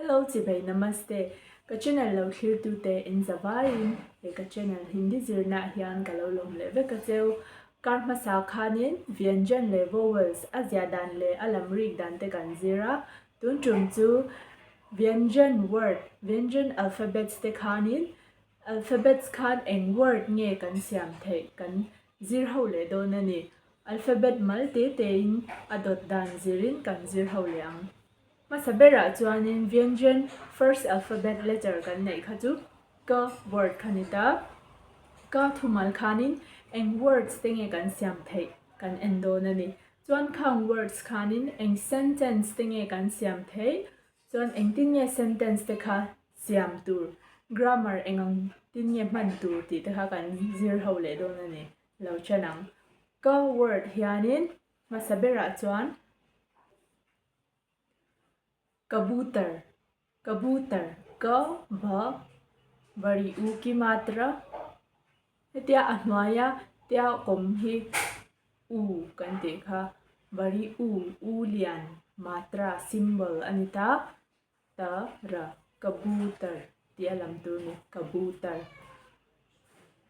Hello Chibai Namaste Ka channel lo thlir tu te in za vaiin he ka channel Hindi zirna ah hian ka lo lawm leh vek a cheu. Kar hmasa khanin Vyanjan leh Vowels a ziah dan leh a lam rik dan te kan zir a, tun tum chu Vyanjan word, Vyanjan alphabets te khanin alphabets khan eng word nge kan siam theih kan zir ho leh dawn a ni. Alphabet mal te te in a dawt dan zirin kan zir ho leh ang. Hmasa berah chuanin Vyanjan first alphabet letter kan neih kha chu ka word kha ni ta. Ka thumal khanin eng words te nge kan siam theih kan en dawn a ni. Chuan khang words khanin eng sentence te nge kan siam theih, chuan engtin nge sentence te kha siam tur, grammar eng ang tin nge hman tur tih te kha kan zir ho leh dawn a ni. Lo chen ang. Ka word hianin hmasa berah chuan Kabutar, Kabutar, ka ba bari u ki matra hetia a hnuaia tia kawm hi u kan tih kha bari u, u lian matra symbol a ni ta, ta ra, kabutar tih a lam tur a ni, kabutar.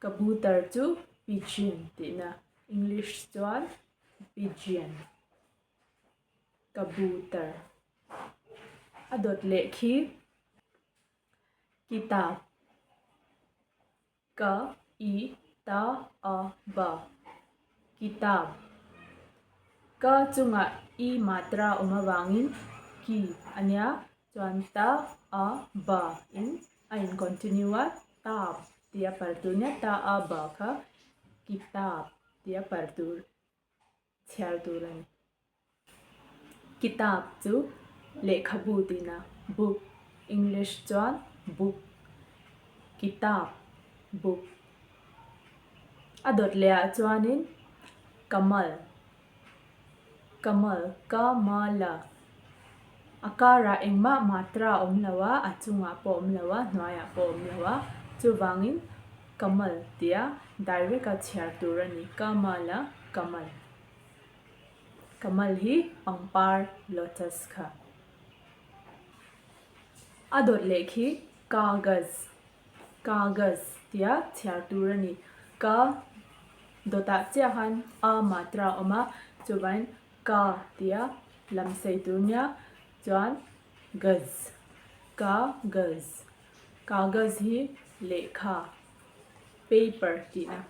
Kabutar chu pigeon tihna English chuan pigeon. Kabutar a dawt leh khi kitab ka i ta a ba kitab ka chungah i matra awm avangin ki a nia chuan ta a ba in a in continue a tab tih a par tur nia ta a ba kha kitab tih a par tur. Chhiar tur a ni. Kitab chu lehkhabu tihna book, English chuan book, kitab, book. A dawt leh ah chuanin kamal, kamal, ka ma la. A karah engmah matra a awm lo a, a chungah pawh a awm lo a, hnuaiah pawh a awm lo a, chuvangin Kamal tia direct a chhiar tur a ni, Kamala, Kamal. Kamal hi pangpar lotus kha. A dawt leh khi Kagaz, Kagaz tia chhiar tur a ni. Ka dawtah chiah khan a matra a awm a, chuvangin Ka tia lam sei tur nia chuan gaz, ka gaz, kagaz hi lehkha, paper tihna.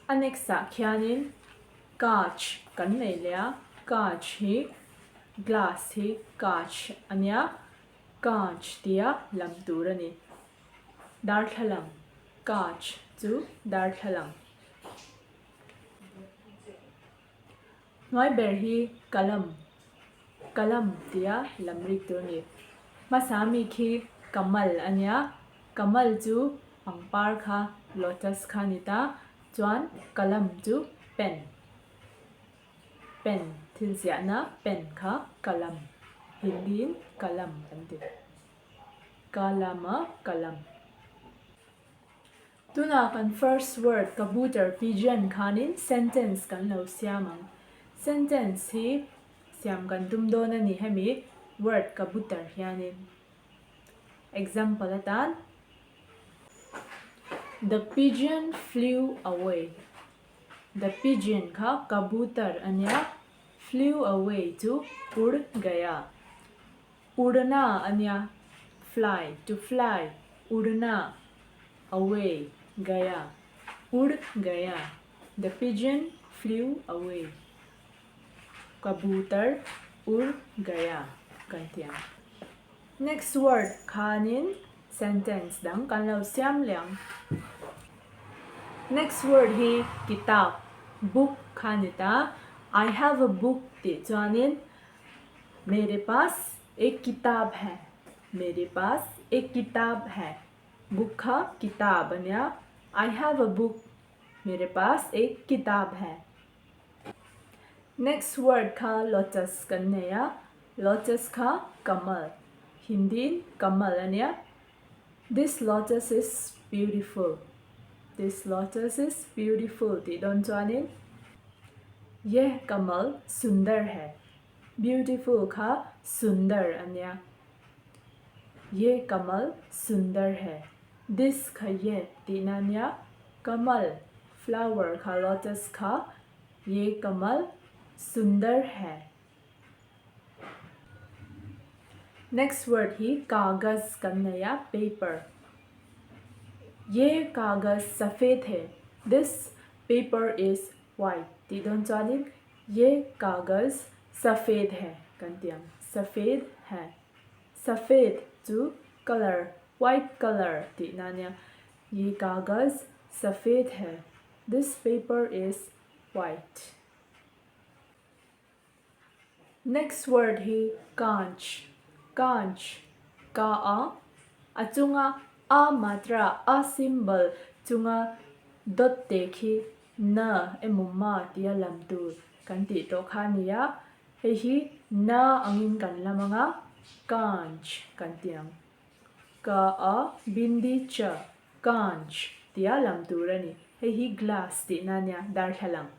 A next ah khianin kaach kan nei leh a, kaach hi glass hi kaach a nia, kaach tia lam tur a ni. Darthlalang, kaach chu darthlalang. Hnuai ber hi kalam, kalam tia lam rik tur a ni. Hmasa mi khi kamal a nia, kamal chu pangpar kha lotus kha a ni ta, chuan kalam chu pen, pen thil ziahna pen kha kalam, Hindi in kalam an ti. Kalama kalam. Tunah kan first word kabutar pigeon khanin sentence kan lo siam ang. Sentence hi siam kan tum dawn a ni hemi word kabutar hianin. Example atan, The pigeon flew away. The pigeon kha kabutar a nia, flew away chu ur gaya. Udna a nia, fly, to fly, udna, away, gaya, ud gaya, the pigeon flew away, kabutar ur gaya kan ti ang. Next word khanin sentence dang kan lo siam leh ang. Next word hi kitab, book kha ni ta, I have a book tih chuanin Mere paas ek kitab hai, Mere paas ek kitab hai, book kha kitab a nia, I have a book, mere paas ek kitab hai. Next word kha lotus kan nei a, lotus kha kamal, Hindi in kamal a nia, This lotus is beautiful, This lotus is beautiful tih dawn chuanin Yeh kamal sundar hai. Beautiful kha sundar a nia. Ye kamal sundar hai. This kha ye tihna a nia. Kamal, flower kha lotus kha ye kamal sundar hai. Next word hi kagaz kan nei a, paper. Ye kagaz safed hai. This paper is white tih dawn chuanin ye kagaz safed hai kan ti ang. Safed hai. Safed chu colour, white colour tihna a nia. Ye kagaz safed hai. This paper is white. Next word hi kanch, kanch, ka a, a chunga a matra, a symbol chunga dot te khi na emaw ma tia lam tur kan tih tawh kha a ni a, hei hi na angin kan lam anga kanch kan ti ang. Ka a bindi cha, kanch tia lam tur a ni. Hei hi glass tihna a nia, darthlalang.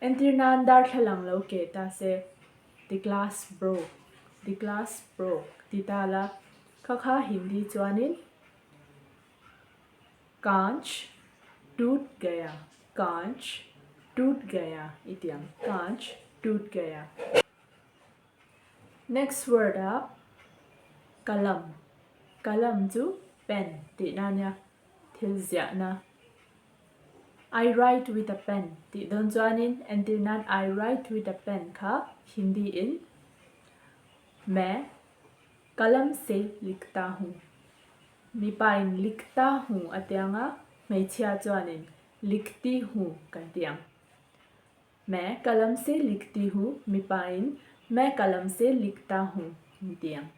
Entir nan darthlalang lo ke ta se, The glass broke, the glass broke ti ta la, kha kha Hindi chuanin Kaanch toot gaya, kaanch toot gaya i ti ang, kaanch toot gaya. Next word ah kalam, kalam chu pen tihna a nia, thil ziahna. I write with a pen tih dawn chuanin entir nan I write with a pen kha Hindi in Main kalam se likhta hu. Mipa in likhta hu a tiang a, hmeichhia chuanin likhti hu kan ti ang. Main kalam se likhti hu mipa in Main kalam se likhta hu an ti ang.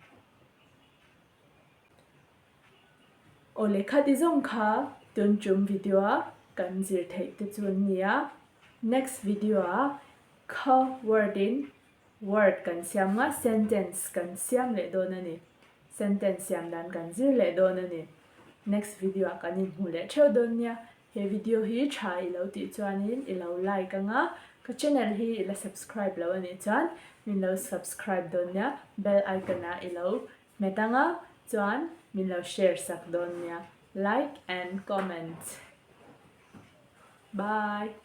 Aw lehkha ti zawng kha tun tum video a kan zir theih te chu an ni a, next video ah kha word in word kan siam nga sentence kan siam leh dawn a ni, sentence siam dan kan zir leh dawn a ni, next video ah kan inhmu leh theuh dawn nia, he video hi tha i lo tih chuanin i lo like anga ka channel hi i la subscribe lo a nih chuan min lo subscribe dawn nia, bell icon ah i lo Hmet anga chuan min lo share sak dawn nia like and comment. Bye.